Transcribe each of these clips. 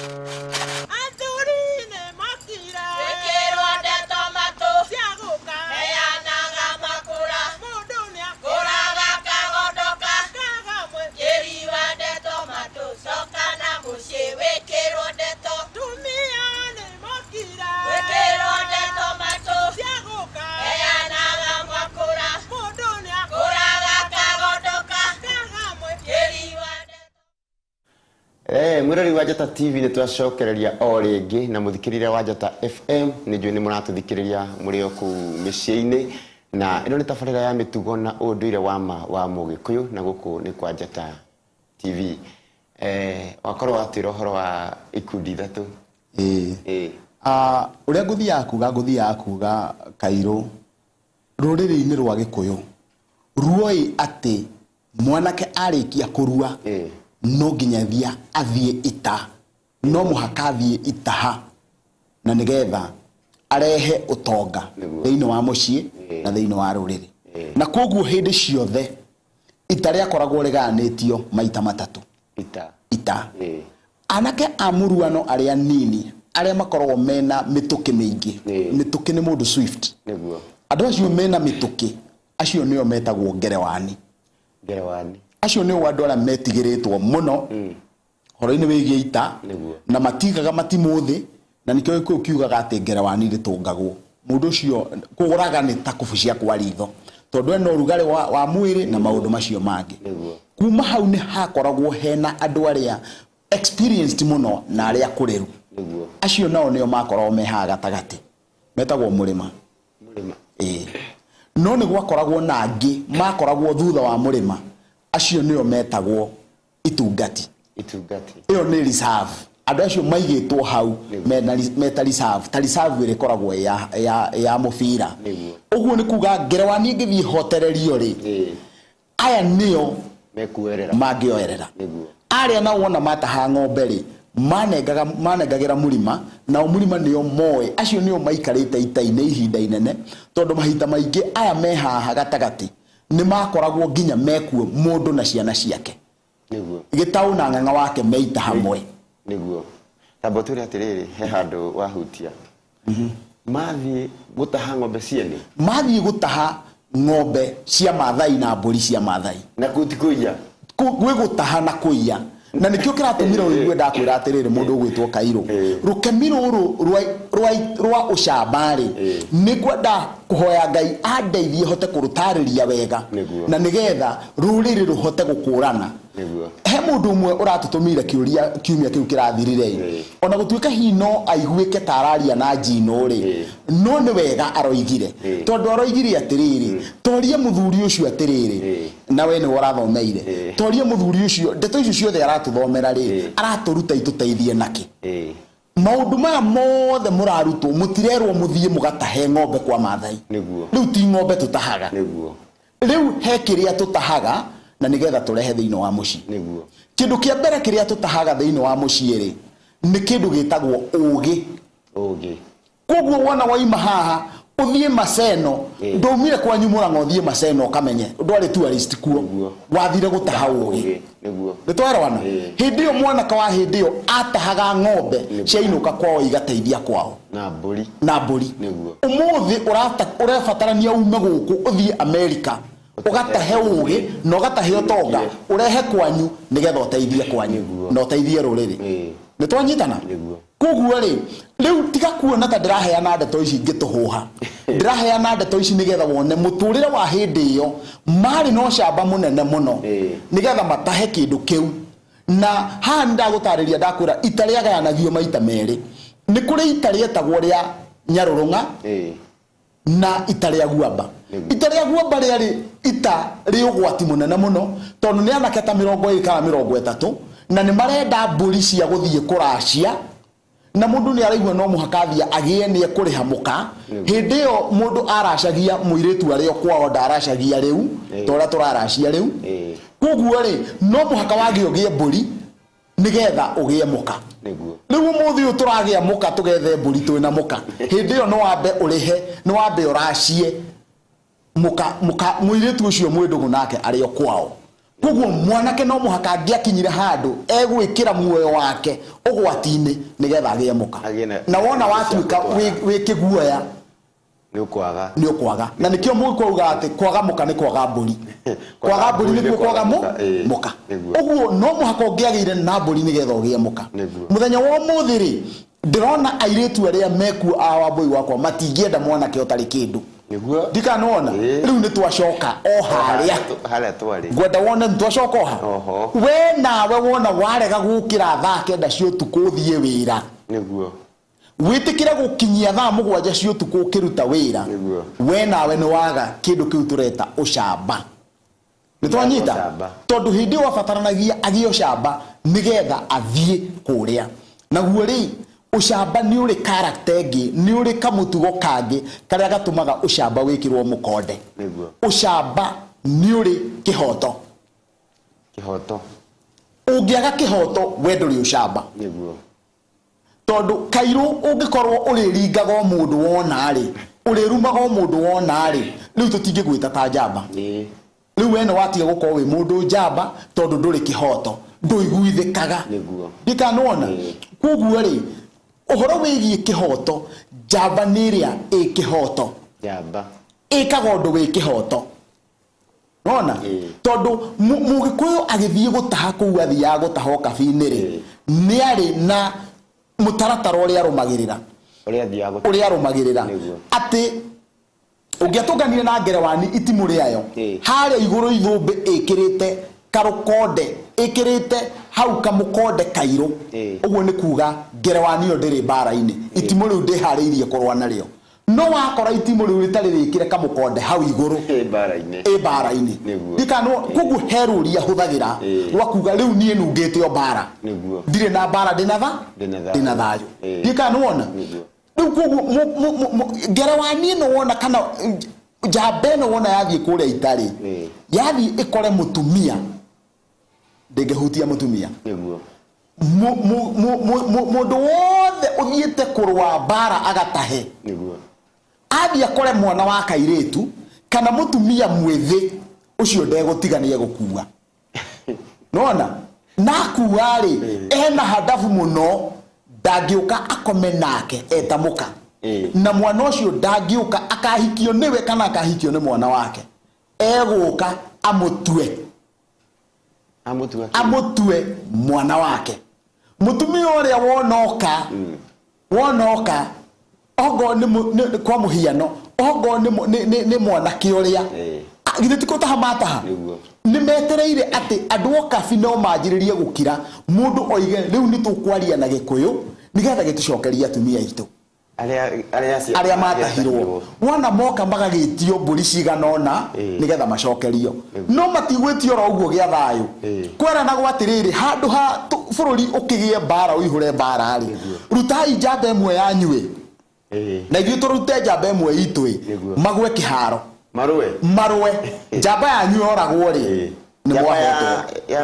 Athuri nĩ mokire. Gwĩkĩrwo ndeto matũ. Cia gũka. Heanaga makũra. Mũndũ nĩ akũraga kagondoka. Kaga mwe. Kĩriwa ndeto matũ. Coka na mũciĩ wĩkĩrwo ndeto. Tumia nĩ mokire. Gwĩkĩrwo ndeto matũ. Cia gũka. Heanaga makũra. Mũndũ nĩ akũraga kagondoka. Kaga mwe. Kĩriwa ndeto. Mwĩrori wa Njata TV, nĩ twacokereria o rĩngĩ na mũthikĩrĩria wa Njata FM. Nĩ njũĩ nĩ mũratũthikĩrĩria mũrĩ o kũu mĩciĩ-inĩ, na ĩno nĩ tabarĩra ya mĩtugo na ũndũire wa ma wa Mũgĩkũyũ, na gũkũ nĩ kwa Njata TV. Wakorwo watwĩra ũhoro wa ikundi ithatũ. Ĩĩ. Ah, ũrĩa ngũthiaga kuga, ngũthiaga kuga kairũ rũrĩrĩ-inĩ rwa Gĩkũyũ ruoĩ atĩ mwanake arĩkia kũrua no nginyagia athiĩ ita, no mũhaka athiĩ itaha na nĩgetha arehe ũtonga thĩinĩ wa mũciĩ na thĩinĩ wa rũrĩrĩ. Na koguo hĩndĩ ciothe ita rĩakoragwo rĩgayanĩtio maita matatũ. Ita. Ita. Anake a mũruano arĩa nini, arĩa makoragwo mena mĩtũkĩ mĩingĩ. Mĩtũkĩ nĩ mũndũ swift. Andũ acio mena mĩtũkĩ acio nĩo metagwo ngerewani. Ngerewani. Acio nĩo andũ arĩa metigĩrĩtwo mũno ũhoro-inĩ wĩgiĩ ita. Na matigaga matimũ thĩ, na nĩkĩo Gĩkũyũ kiugaga atĩ ngerewani rĩtũngagwo. Mũndũ ũcio kũraga nĩ ta kũbucia kwa ritho, tondũ ena ũrugarĩ wa mwĩrĩ na maũndũ macio mangĩ. Kuma hau nĩ hakoragwo hena andũ arĩa experienced mũno na arĩa akũrĩru. Acio nao nĩo makoragwo me haha gatagatĩ, metagwo mũrĩma. Mũrĩma. Ĩĩ. No nĩ gwakoragwo na angĩ makoragwo thutha wa mũrĩma, acio nĩo metagwo itungati. Itungati. Ĩyo nĩ reserve. Andũ acio maigĩtwo hau meta reserve, ta reserve ĩrĩa ĩkoragwo ĩ ya mũbira. Ũguo nĩ kuga ngerewani ĩngĩthiĩ ĩhotererio rĩ, aya nĩo mekuoerera, mangĩoerera. Arĩa nao wona mataha ng'ombe rĩ, manengaga manengagĩra mũrima, nao mũrima nĩo moĩ, acio nĩo maikarĩte ita-inĩ ihinda inene, tondũ mahinda maingĩ aya me haha gatagatĩ nĩ makoragwo nginya mekuo mũndũ na ciana ciake. Gĩtaũ na ng'ang'a wake meita hamwe. Nĩguo. Tamba ũtwĩre atĩrĩrĩ, he handũ wahutia. Mathiĩ gũtaha ng'ombe ciene? Mathiĩ gũtaha ng'ombe cia Maathai na mbũri cia Maathai. Na kũu ti kũiya? Gwĩ gũtaha na kũiya. Na nĩkĩo kĩratũmire ũigue ndakwĩra atĩrĩrĩ, mũndũ ũgwĩtwo Kairũ, rũkemi rũrũ rwa ũcamba-rĩ, nĩ ngwenda kũhoya Ngai andeithie hote kũrũtarĩria wega, na nĩgetha rũrĩrĩ rũhote gũkũrana. He mũndũ ũmwe ũratũtũmĩire kĩũria kiumia kĩu kĩrathirire-ĩ, ona gũtuĩka hihi no aiguĩke ta araria na njino-rĩ, no nĩ wega aroigire. Tondũ aroigire atĩrĩrĩ, torie mũthuri ũcio atĩrĩrĩ, na we nĩwe ũrathomeire, torie mũthuri ũcio ndeto icio ciothe aratũthomera-rĩ, aratũruta itũteithie nakĩ? Maũndũ maya mothe mũrarutwo, mũtirerwo mũthiĩ mũgatahe ng'ombe kwa Maathai. Rĩu ti ng'ombe tũtahaga. Rĩu he kĩrĩa tũtahaga na nĩgetha tũrehe thĩinĩ wa mũciĩ. Kĩndũ kĩa mbere kĩrĩa tũtahaga thĩinĩ wa mũciĩ-rĩ, nĩ kĩndũ gĩtagwo ũũgĩ. Ũũgĩ. Koguo wona waima haha ũthiĩ Maseno, ndwaumire kwanyu Mũrang'a ũthiĩ Maseno ũkamenye, ndwarĩ tourist kuo, wathire gũtaha ũũgĩ. Nĩ twaerewana? Hĩndĩ ĩyo mwanake wa hĩndĩ ĩyo atahaga ng'ombe ciainũka kwao igateithia kwao. Na mbũri. Na mbũri. Ũmũthĩ ũrabatarania ume gũkũ ũthiĩ Amerika ũgatahe ũũgĩ na ũgatahe ũtonga ũrehe kwanyu nĩgetha ũteithie kwanyu na ũteithie rũrĩrĩ. Nĩ twanyitana? Koguo rĩ, rĩu tiga kuona ta ndĩraheana ndeto ici ngĩtũhũha. Ndĩraheana ndeto ici nĩgetha wone mũtũrĩre wa hĩndĩ ĩyo marĩ na ũcamba mũnene mũno nĩgetha matahe kĩndũ kĩu. Na haha nĩ ndagũtarĩria ndakwĩra ita rĩagayanagio maita merĩ. Nĩ kũrĩ ita rĩetagwo rĩa Nyarũrũng'a na ita rĩa Guamba. Ita rĩa Guamba rĩarĩ ita rĩ ũgwati mũnene mũno tondũ nĩ anake ta 20 kana 30 na nĩ marenda mbũri cia gũthiĩ kũracia, na mũndũ nĩ araigua no mũhaka athiĩ agĩe nĩ ekũrĩha mũka. Hĩndĩ ĩyo mũndũ aracagia mũirĩtu arĩ o kwao, ndaracagia rĩu ta ũrĩa tũraracia rĩu. Koguo rĩ, no mũhaka wagĩe ũgĩe mbũri nĩgetha ũgĩe mũka. Rĩu ũmũthĩ ũyũ tũragĩa mũka tũgethe mbũri twĩna mũka, hĩndĩ ĩyo nĩ wambe ũrĩhe, nĩ wambe ũracie mũka, mũka mũirĩtu ũcio mwĩ ndũgũ nake arĩ o kwao. Koguo mwanake no mũhaka angĩakinyire handũ egwĩkĩra muoyo wake ũgwati-inĩ nĩgetha agĩe mũka. Agĩe na- Na wona watuĩka cia gũtwara. wĩ kĩguoya, Nĩ ũkwaga. Nĩ ũkwaga. Na nĩkĩo Mũgĩkũyũ augaga atĩ kwaga mũka nĩ kwaga mbũri. Kwaga mbũri nĩkuo kwaga Ĩĩ, mũka. Nĩguo. Ũguo no mũhaka ũngĩagĩire na mbũri nĩgetha ũgĩe mũka. Nĩguo. Mũthenya wa ũmũthĩ rĩ, ndĩrona airĩtu arĩa mekuo a Wambũi wakwa matingĩenda mwanake ũtarĩ kĩndũ. Nĩguo. Ndikanona. Ĩĩ. Rĩu nĩ twacoka o harĩa. Harĩa twarĩ. Ngwenda wone nĩ twacoka o ha. Oho. We nawe wona warega gũkĩra thaa 9 cia ũtukũ ũthiĩ wĩra, Nĩguo. wĩtĩkĩre gũkinyia thaa 7 cia ũtukũ ũkĩruta wĩra, Nĩguo. we nawe nĩ waga kĩndũ kĩu tũreta ũcamba. Nĩ twanyita? Ũcamba. Tondũ hĩndĩ ĩyo abataranagia agĩe ũcamba nĩgetha athiĩ kũrĩa. Naguo rĩ, ũcamba nĩ ũrĩ character ĩngĩ, nĩ ũrĩ kamũtugo kangĩ karĩa gatũmaga ũcamba wĩkĩrwo mũkonde. Nĩguo. Ũcamba nĩ ũrĩ kĩhoto. Kĩhoto. Ũngĩaga kĩhoto, we ndũrĩ ũcamba. Nĩguo. Tondũ kairũ ũngĩkorwo ũrĩringaga o mũndũ wona rĩ, ũrĩrumaga o mũndũ wona rĩ, rĩu tũtingĩgwĩta ta njamba. Rĩu we nĩ watiga gũkorwo wĩ mũndũ njamba tondũ ndũrĩ kĩhoto, ndũiguithĩkaga. Nĩguo. Ndikanona. Koguo rĩ, ũhoro wĩgiĩ kĩhoto, njamba nĩ ĩrĩa ĩ kĩhoto. Njamba. Ĩkaga ũndũ wĩ kĩhoto. Nona? Tondũ Mũgĩkũyũ agĩthiĩ gũtaha kũu athiaga gũtaha ũkabi-inĩ rĩ, nĩ arĩ na mũtaratara ũrĩa arũmagĩrĩra. Ũrĩa athiaga gũtaha. Ũrĩa arũmagĩrĩra. Nĩguo. Atĩ ũngĩatũnganire na ngerewani itimũ rĩayo, harĩa igũrũ ithũmbĩ ĩkĩrĩte karũkonde, ĩkĩrĩte hau kamũkonde kairũ, ũguo nĩ kuga ngerewani ĩyo ndĩrĩ mbara-inĩ, itimũ rĩu ndĩharĩirie kũrũa narĩo. No wakora itimũ rĩu rĩtarĩ rĩkĩre kamũkonde hau igũrũ, Ĩ mbara-inĩ. Ĩ mbara-inĩ. Nĩguo. Ndikanwo, koguo he rũri ahũthagĩra rwa kuga rĩu niĩ nungĩte o mbara. Nĩguo. Ndirĩ na mbara, ndĩna tha? Ndĩna thayũ. Ndĩna thayũ. Ndikanwona. Nĩguo. Rĩu koguo ngerewani ĩno wona kana njamba ĩno wona yathiĩ kũrĩa itarĩ, yathiĩ ĩkore mũtumia, ndĩngĩhutia mũtumia. Nĩguo. Mũndũ wothe ũthiĩte kũrũa mbara agatahe, Nĩguo. athiĩ akore mwana wa kairĩtu kana mũtumia mwĩthĩ, ũcio ndegũtiga, nĩ egũkua. Nona na akua rĩ, ena handabu mũno, ndangĩũka akome nake eta mũka. Na mwana ũcio ndangĩũka akahikio nĩwe kana akahikio nĩ mwana wake, egũka amũtue. Amũtue kĩ? Amũtue mwana wake. Mũtumia ũrĩa wonoka, wonoka ongorwo nĩ kwa mũhiano, ongorwo nĩ mwanake ũrĩa, githĩ ti kũtaha mataha? Nĩguo. Nĩ metereire atĩ andũ o kabi no manjĩrĩrie gũkira, mũndũ oige rĩu nĩ tũkwaria na Gĩkũyũ nĩgetha gĩtũcokerie atumia aitũ Arĩa arĩa acio arĩa matahirwo. Wona moka magagĩtio mbũri cigana ũna nĩgetha macokerio, no matigwĩtio oro ũguo gĩa thayũ. Kweranagwo atĩrĩrĩ, handũ ha bũrũri ũkĩgĩe mbara, ũihũre mbara rĩ, rutai njamba ĩmwe yanyu ĩ, na ithuĩ tũrute njamba ĩmwe itũ ĩ. Nĩguo. Magwe kĩharo. Marũe. Marũe. Njamba yanyu yoragwo rĩ, nĩ Njamba mwahotwo. Ya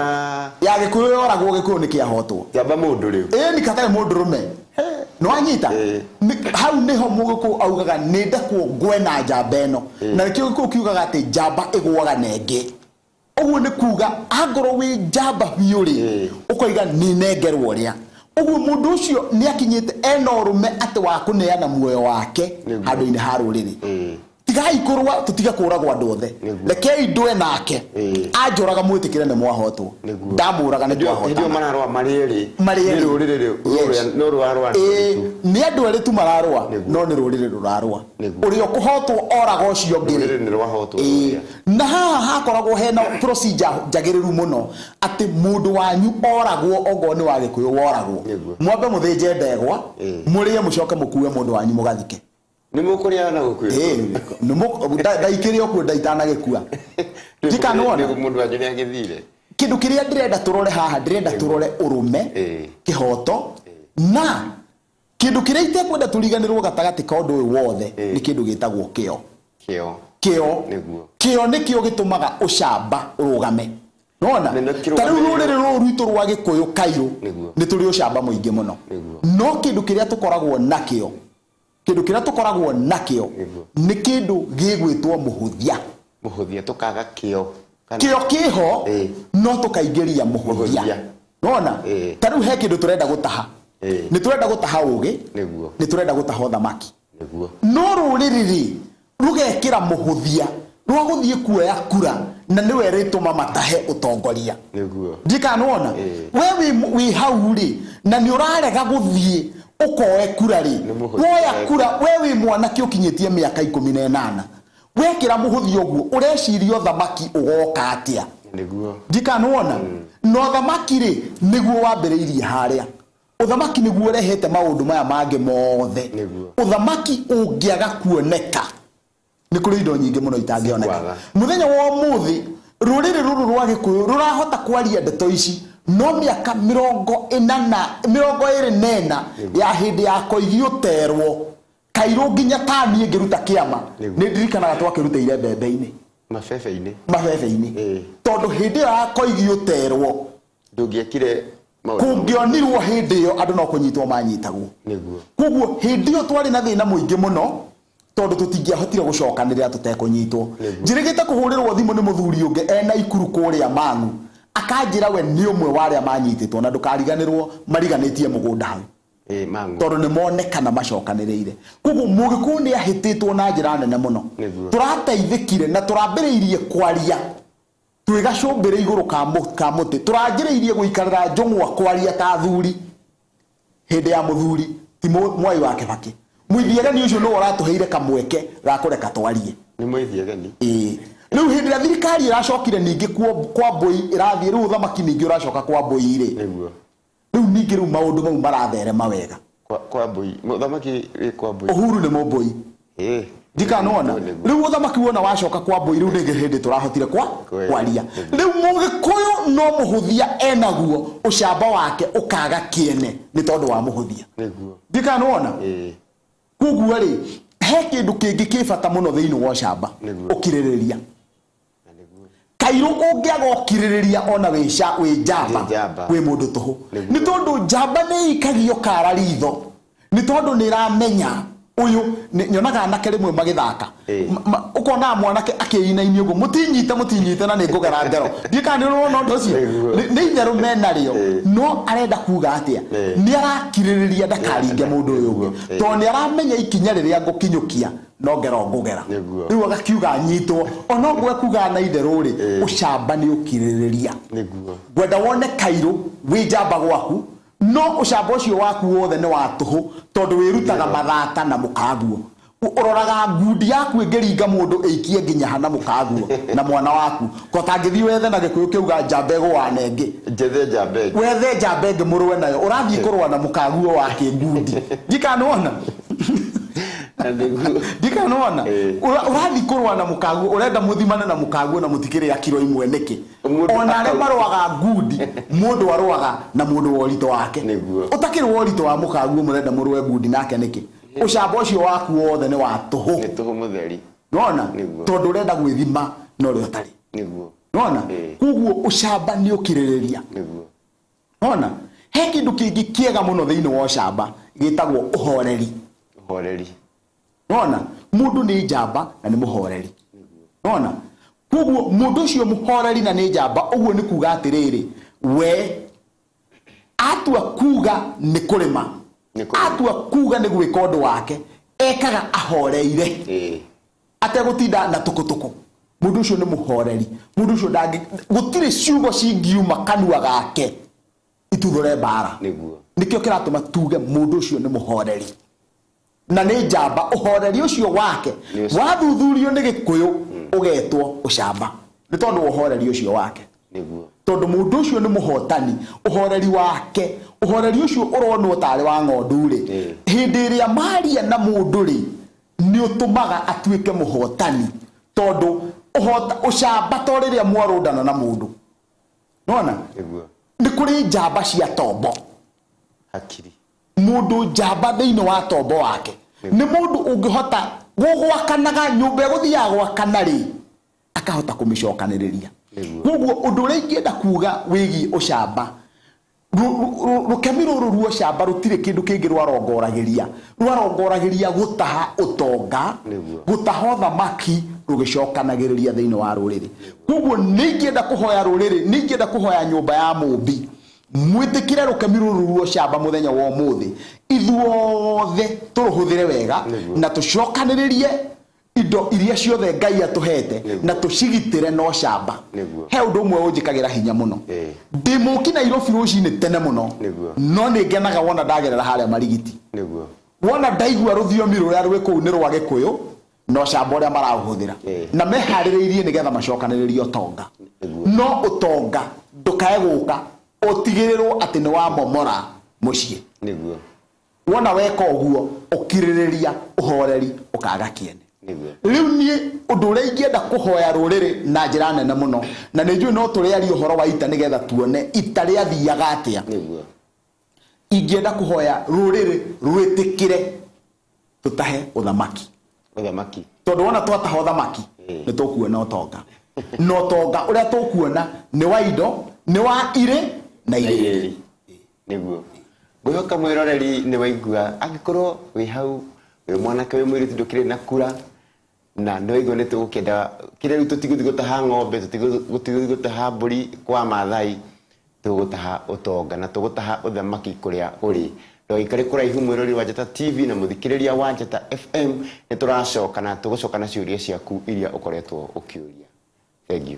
Ya Gĩkũyũ yoragwo, Gĩkũyũ nĩ kĩahotwo. Njamba mũndũ rĩu. Ĩĩ, nĩ katarĩ mũndũrũme nĩ wanyita. Hau nĩho Mũgĩkũyũ augaga nĩ ndekwo ngwe na njamba ĩno. Na nĩkĩo Gĩkũyũ kiugaga atĩ njamba ĩgũaga na ĩngĩ. Ũguo nĩ kuga angorwo wĩ njamba biũ rĩ, ũkoiga nĩ nengerwo ũrĩa ũguo mũndũ ũcio nĩ akinyĩte ena ũrũme atĩ wa kũneana muoyo wake Nĩguo. handũ-inĩ ha rũrĩrĩ. Tigai kũrũa, tũtige kũragwo andũ othe. Nĩguo. Rekei ndũe nake. Anjũraga, mwĩtĩkĩre nĩ mwahotwo. Nĩguo. Ndamũraga, nĩ Hĩndĩ ĩyo twahotana. mararũa marĩ erĩ. Marĩ Nĩ erĩ. rũrĩrĩ rĩ- Yes. no rũrarũa. Ĩĩ, nĩ andũ erĩ tu mararũa, Nĩguo. no nĩ rũrĩrĩ rũrarũa. Nĩguo. Ũrĩa ũkũhotwo oraga ũcio ũngĩ rĩ. Rũrĩrĩ nĩ rwahotwo. Ĩĩ. Na haha hakoragwo hena procedure njagĩrĩru mũno atĩ mũndũ wanyu oragwo, ongorwo nĩ wa Gĩkũyũ woragwo, Nĩguo. mwambe mũthĩnje ndegwa, Ĩĩ. mũrĩe, mũcoke mũkue mũndũ wanyu mũgathike. Nĩ mũkũrĩa na gũkuĩ. Ĩĩ, ndaikĩrĩ o kuo ndaitanagĩkua. Ndikanona. Mũndũ wanyu nĩ agĩthire. Kĩndũ kĩrĩa ndĩrenda tũrore haha, ndĩrenda tũrore ũrũme, kĩhoto, na kĩndũ kĩrĩa itekwenda tũriganĩrwo gatagatĩ ka ũndũ ũyũ wothe nĩ kĩndũ gĩtagwo kĩo. Kĩo. Kĩo. Nĩguo. Kĩo nĩkĩo gĩtũmaga ũcamba ũrũgame. Nona Na nĩkĩo ta rĩu kĩrũgamĩrĩire- rũrĩrĩ rũrũ rwitũ rwa Gĩkũyũ kairũ, Nĩguo. nĩ tũrĩ ũcamba mũingĩ mũno. Nĩguo. No kĩndũ kĩrĩa tũkoragwo nakĩo, kĩndũ kĩrĩa tũkoragwo nakĩo Nĩguo. nĩ kĩndũ gĩgwĩtwo mũhũthia. Mũhũthia, tũkaga kĩo. Kĩo kĩho, no tũkaingĩria mũhũthia. Mũhũthia. Nona ta rĩu he kĩndũ tũrenda gũtaha. Nĩ tũrenda gũtaha ũgĩ, nĩ tũrenda gũtaha ũthamaki. No rũrĩrĩ rĩ rũgekĩra mũhũthia rwa gũthiĩ kuoya kura, na nĩwe rĩtũma matahe ũtongoria. Ndiĩ kana nĩwona. We wĩ hau rĩ, na nĩ ũrarega gũthiĩ ũkoe kura rĩ, Nĩ mũhũthia woya wekĩra. kura, we wĩ mwanake ũkinyĩtie mĩaka 18, wekĩra mũhũthia ũguo, ũreciria ũthamaki ũgoka atĩa? Ndiĩ kana nĩwona. Na ũthamaki rĩ, nĩguo wambĩrĩirie harĩa. Ũthamaki nĩguo ũrehete maũndũ maya mangĩ mothe. Ũthamaki ũngĩaga kuoneka, nĩ kũrĩ indo nyingĩ mũno itangĩoneka. Cikwaga. Mũthenya wa ũmũthĩ, rũrĩrĩ rũrũ rwa Gĩkũyũ rũrahota kwaria ndeto ici, no mĩaka mĩrongo ĩna na, mĩrongo ĩrĩ na ĩna ya hĩndĩ ya Koigi ũterwo, Kairũ nginya ta niĩ ngĩruta kĩama, nĩ ndirikanaga twakĩrutĩire mbembe-inĩ. Mabebe-inĩ. Mabebe-inĩ. Tondũ hĩndĩ ĩyo ya Koigi ũterwo, Ndũngĩekire maũndũ mamwe. Kũngĩonirwo hĩndĩ ĩyo andũ no kũnyitwo manyitagwo. Koguo hĩndĩ ĩyo twarĩ na thĩna mũingĩ mũno, tondũ tũtingĩahotire gũcokanĩrĩra tũtekũnyitwo. Njĩrĩgĩte kũhũrĩrwo thimũ nĩ mũthuri ũngĩ e Naikuru kũrĩa Mang'u, akanjĩra we nĩ ũmwe wa arĩa manyitĩtwo, na ndũkariganĩrwo mariganĩtie mũgũnda hau. Mang'u. Tondũ nĩ monekana macokanĩrĩire. Koguo Mũgĩkũyũ nĩ ahĩtĩtwo na njĩra nene mũno. Tũrateithĩkire na tũrambĩrĩirie kwaria twĩ gacũmbĩrĩ igũrũ ka mũtĩ. Tũranjĩrĩirie gũikarĩra njũng'wa kwaria ta athuri hĩndĩ ya mũthuri ti Mwai wa Kĩbakĩ. Mũithiageni ũcio nĩwe ũratũheire kamweke ga kũreka twarie. Nĩ mũithiageni? Ĩĩ. Rĩu hĩndĩ ĩrĩa thirikari ĩracokire ningĩ kwa Mbũi ĩrathiĩ, rĩu ũthamaki ningĩ ũracoka kwa Mbũi rĩ. Rĩu ningĩ rĩu maũndũ mau maratherema wega. Kwa Mbũi. Mũthamaki wĩ kwa Mbũi. Uhuru nĩ Mũmbũi. Ndikana nĩwona. Rĩu ũthamaki wona wacoka kwa Mbũi, rĩu nĩ hĩndĩ tũrahotire kwaria. Rĩu Mũgĩkũyũ no mũhũthia enaguo, ũcamba wake ũkaga kĩene nĩ tondũ wa mũhũthia. Ndikana nĩwona. Koguo rĩ, he kĩndũ kĩngĩ kĩ bata mũno thĩinĩ wa ũcamba, ũkirĩrĩria. Kairũ ũngĩaga ũkirĩrĩria ona wĩ njamba, wĩ mũndũ tũhũ. Nĩ tondũ njamba nĩ ĩikagio kara ritho, nĩ tondũ nĩ ĩramenya ũyũ. Nyonaga anake rĩmwe magĩthaka, ũkonaga mwanake akĩinainia ũguo, mũtinyite, mũtinyite na nĩ ngũgera ngero. Ndiũĩ kana nĩ ũrona ũndũ ũcio. Nĩ itherũ menarĩo, no arenda kuga atĩa? Nĩ arakirĩrĩria ndakaringe mũndũ ũyũ ũngĩ, tondũ nĩ aramenya ikinya rĩrĩa ngũkinyũkia no ngero ngũgera. Rĩu agakiuga anyitwo, onoguo ekugaga na itherũ rĩ, ũcamba nĩ ũkirĩrĩria. Ngwenda wone kairũ wĩ njamba gwaku, no ũcamba ũcio waku wothe nĩ wa tũhũ, tondũ wĩrutaga mathata na mũkaguo. Ũroraga ngundi yaku ĩngĩringa mũndũ ĩikie nginya ha na mũkaguo na mwana waku. Ko tangĩthiĩ wethe na Gĩkũyũ kĩuga njamba ĩgũaga na ĩngĩ. Njethe njamba ĩngĩ. Wethe njamba ĩngĩ mũrũe nayo. Ũrathiĩ kũrũa na mũkaguo wa kĩngundi. Ndiũĩ kana nĩwona. Ndiũĩ kana nĩwona. Ũrathiĩ kũrũa na mũkaguo, ũrenda mũthimane na mũkaguo na mũtikĩrĩ a kiro imwe nĩkĩ? Ona arĩa marũaga ngundi, mũndũ arũaga na mũndũ wa ũritũ wake. Ũtakĩrĩ wa ũritũ wa mũkaguo mũrenda mũrũe ngundi nake nĩkĩ? Ũcamba ũcio waku wothe nĩ wa tũhũ. Nĩ tũhũ mũtheri. Nĩwona? Tondũ ũrenda gwĩthima na ũrĩa ũtarĩ. Nĩwona? Koguo ũcamba nĩ ũkirĩrĩria. Nĩwona? He kĩndũ kĩngĩ kĩega mũno thĩinĩ wa ũcamba gĩtagwo ũhoreri. Ũhoreri. Nĩwona? Mũndũ nĩ njamba na nĩ mũhoreri. Nĩwona? Koguo mũndũ ũcio mũhoreri na nĩ njamba, ũguo nĩ kuga atĩrĩrĩ, we atua kuga nĩ kũrĩma, atua kuga nĩ gwĩka ũndũ wake, ekaga ahoreire. Ategũtinda na tũkũtũkũ. Mũndũ ũcio nĩ mũhoreri. Mũndũ ũcio ndangĩ, gũtirĩ ciugo cingiuma kanua gake ituthũre mbara. Nĩkĩo kĩratũma tuge mũndũ ũcio nĩ mũhoreri. Na nĩ njamba. Ũhoreri ũcio wake wathuthurio nĩ Gĩkũyũ ũgetwo ũcamba. Nĩ tondũ wa ũhoreri ũcio wake. Tondũ mũndũ ũcio nĩ mũhotani, ũhoreri wake, ũhoreri ũcio ũronwo tarĩ wa ng'ondu rĩ, hĩndĩ ĩrĩa maria na mũndũ rĩ, nĩ ũtũmaga atuĩke mũhotani. Tondũ ũcamba to rĩrĩa mwarũndana na mũndũ. Nĩwona? Nĩ kũrĩ njamba cia tombo. Hakiri. Mũndũ njamba thĩinĩ wa tombo wake. Nĩ mũndũ ũngĩhota gũgwakanaga nyũmba ĩgũthiaga gwakana rĩ, akahota kũmĩcokanĩrĩria. Koguo ũndũ ũrĩa ingĩenda kuga wĩgiĩ ũcamba, rũkemi rũrũ rwa ũcamba rũtirĩ kĩndũ kĩngĩ rwarongoragĩria. Rwarongoragĩria gũtaha ũtonga, gũtaha ũthamaki, Rũgĩcokanagĩrĩria thĩinĩ wa rũrĩrĩ. Koguo nĩ ingĩenda kũhoya rũrĩrĩ, nĩ ingĩenda kũhoya nyũmba ya Mũmbi, mwĩtĩkĩre rũkemi rũrũ rwa ũcamba mũthenya wa ũmũthĩ, ithuothe tũrũhũthĩre wega na tũcokanĩrĩrie indo iria ciothe Ngai atũhete na tũcigitĩre na ũcamba. He ũndũ ũmwe ũnjĩkagĩra hinya mũno. Ndĩ mũki Nairobi rũcinĩ tene mũno, no nĩ ngenaga wona ndagerera harĩa Marigiti. Wona ndaigua rũthiomi rũrĩa rwĩ kũu nĩ rwa Gĩkũyũ na ũcamba ũrĩa maraũhũthĩra na meharĩrĩirie nĩgetha macokanĩrĩrie ũtonga. No ũtonga ndũkae gũka ũtigĩrĩrwo atĩ nĩ wamomora mũciĩ. Wona weka ũguo, ũkirĩrĩria, ũhoreri, ũkaga kĩene. Rĩu niĩ ũndũ ũrĩa ingĩenda kũhoya rũrĩrĩ na njĩra nene mũno, na nĩ njũĩ no tũrĩarie ũhoro wa ita nĩgetha tuone ita rĩathiaga atĩa. Ingĩenda kũhoya rũrĩrĩ rwĩtĩkĩre tũtahe ũthamaki. Ũthamaki. Tondũ wona twataha ũthamaki, nĩ tũkuona ũtonga. Na ũtonga ũrĩa tũkuona nĩ wa indo, nĩ wa irĩ na irĩrĩ. Nĩguo. Ngwĩhoka mwĩroreri nĩ waigua, angĩkorwo wĩ hau wĩ mwanake wĩ mũirĩtu ndũkĩrĩ na kura na nĩ waigua nĩ tũgũkĩenda kĩrĩa rĩu tũtigũthiĩ gũtaha ng'ombe, tũtigũthiĩ gũtaha mbũri kwa Maathai, tũgũtaha ũtonga na tũgũtaha ũthamaki kũrĩa ũrĩ. Ndũgaikare kũraihu mwĩroreri wa Njata TV na mũthikĩrĩria wa Njata FM, nĩ tũracoka na tũgũcoka na ciũria ciaku iria ũkoretwo ũkĩũria. Thengiũ.